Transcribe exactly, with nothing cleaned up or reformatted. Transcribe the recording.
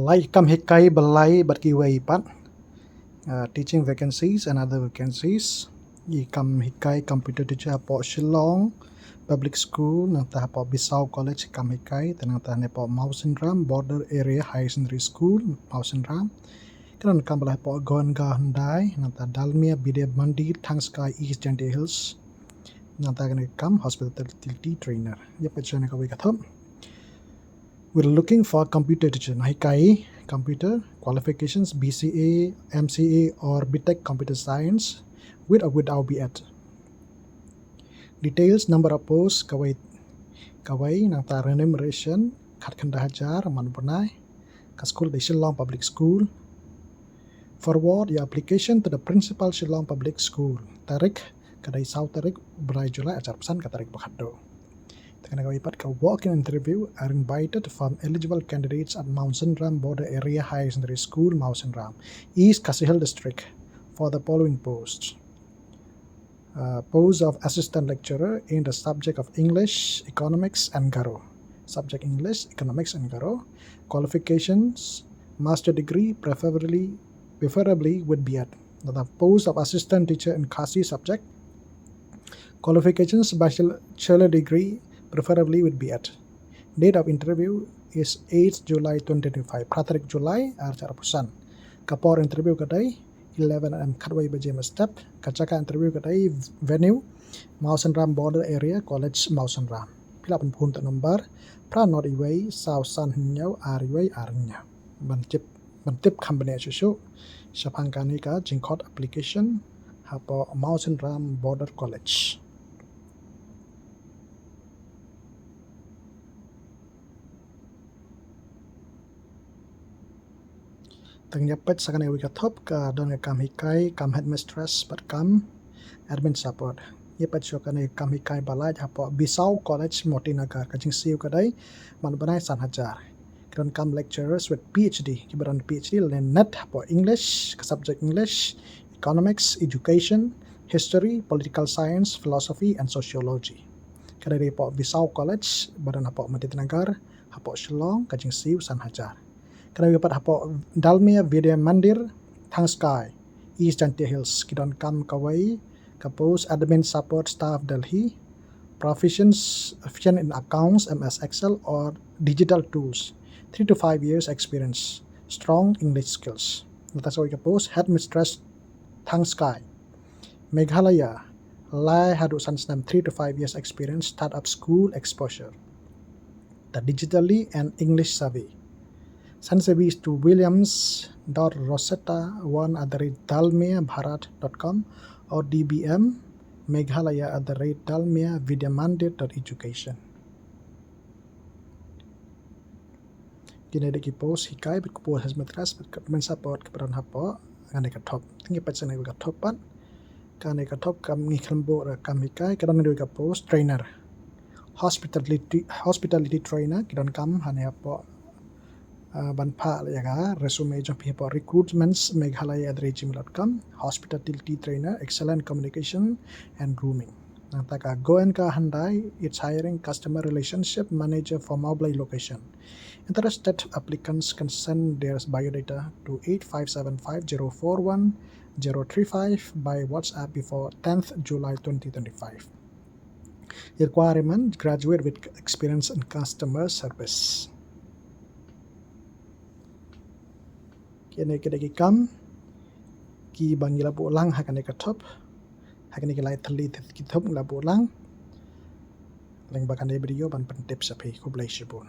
Lai kam hikai ba lai bad kiwei pat. Uh, teaching vacancies and other vacancies. I kam hikai computer teacher hapoh Shillong Public School, nangta hapoh Bissau College kam hikai, te nangta hapoh Mawsynram Border Area Higher Secondary School, Mawsynram. Ka donkam ba la hapoh Goenka Hyundai, nangta Dalmia Vidya Mandir, Thangskai, East Jaintia Hills. Nangta kane ka kam hospitality trainer. Ïa peit shane kawei ka thop. We're looking for computer teacher. Na hikai computer, qualifications B C A, M C A or B Tech computer science, with or without B Ed. Details, number of posts, kawei, kawei, nangta remuneration, khatkhyndai hajar, man bnai, ka school dei Shillong Public School. Forward your application to the principal, Shillong Public School. Tarik ka dei saw tarik bnai July, arhajar arphew san, ka tarik ba khatduh. Te kane kawei pat ka walk-in interview are invited from eligible candidates at Mawsynram Border Area Higher Secondary School, Mawsynram, East Khasi Hills District, for the following posts. Uh, post of assistant lecturer in the subject of English, economics and Garo. Subject English, economics and Garo. Qualifications, master degree, preferably, preferably with B Ed. Nangta post of assistant teacher in Khasi subject. Qualifications, bachelor degree, preferably with B Ed. Date of interview is eighth July twenty twenty-five. Phra tarik July, arhajar arphew san. Ka por interview ka dei eleven A M, khatwei baje mynstep. Ka jaka interview ka dei venue Mawsynram Border Area College, Mawsynram. Phi lah ban phone to number phra nod iwei saw san hynñiew ar iwei ar hynñiew. Ban tip, ban tip kham bniah shuh shuh shaphang kane ka jingkhot application hapoh Mawsynram Border College. Te ngin ïa peit sa kane kawei ka thop, ka don ka kam hikai kam headmistress bad kam admin support. Ïa peit shuh kane ka kam hikai ba lai hapoh Bissau College, Motinagar. Ka jingsiew ka dei man bnai san hajar. Ki donkam lecturers with P H D, kiba don P H D lane NET hapoh English, ka subject English, economics, education, history, political science, philosophy and sociology. Ka dei hapoh Bissau College ba don hapoh Motinagar, hapoh Shillong, ka jingsiew san hajar. Kane kawei pat hapoh Dalmia Vidya Mandir, Thangskai, East Jaintia Hills, ki donkam kawei ka post admin support staff Delhi, proficiency in accounts, M S Excel or digital tools, three to five years experience, strong English skills. Nangta sa kawei ka post headmistress, Thangskai, Meghalaya, lai haduh san snem, three to five years experience, startup school exposure. The digitally and English savvy. Send C Vs to williams dot rosetta one at the rate dalmia bharat dot com or D B M Meghalaya at the rate dalmia vidya mandir dot education. Kine dei ki post hikai bad ki post headmistress bad ki admin support kiba don hapoh kane ka thop. Te ngin peit sa kane ka thop pat. Kane ka thop kam ngi khlem buh ruh kam hikai, ka don kawei ka post trainer. Hospitality, hospitality trainer, ki donkam hangne hapoh, uh, ban phah ïa ka resume jong phi hapoh recruitments meghalaya at the rate gmail dot com. Hospitality trainer, excellent communication and grooming. Nangta ka Goenka Hyundai, it's hiring customer relationship manager for Mawblei location. Interested applicants can send their biodata to eight five seven five zero four one zero three five by WhatsApp before tenth July twenty twenty-five. Requirement, graduate with experience in customer service. Kine ki dei ki kam kiba ngi la buh lang ha kane ka thop. Ha kine ki lai tylli ki thop ngi la buh lang. Lyngba kane ka video ban pyntip sha phi, khublei shibun.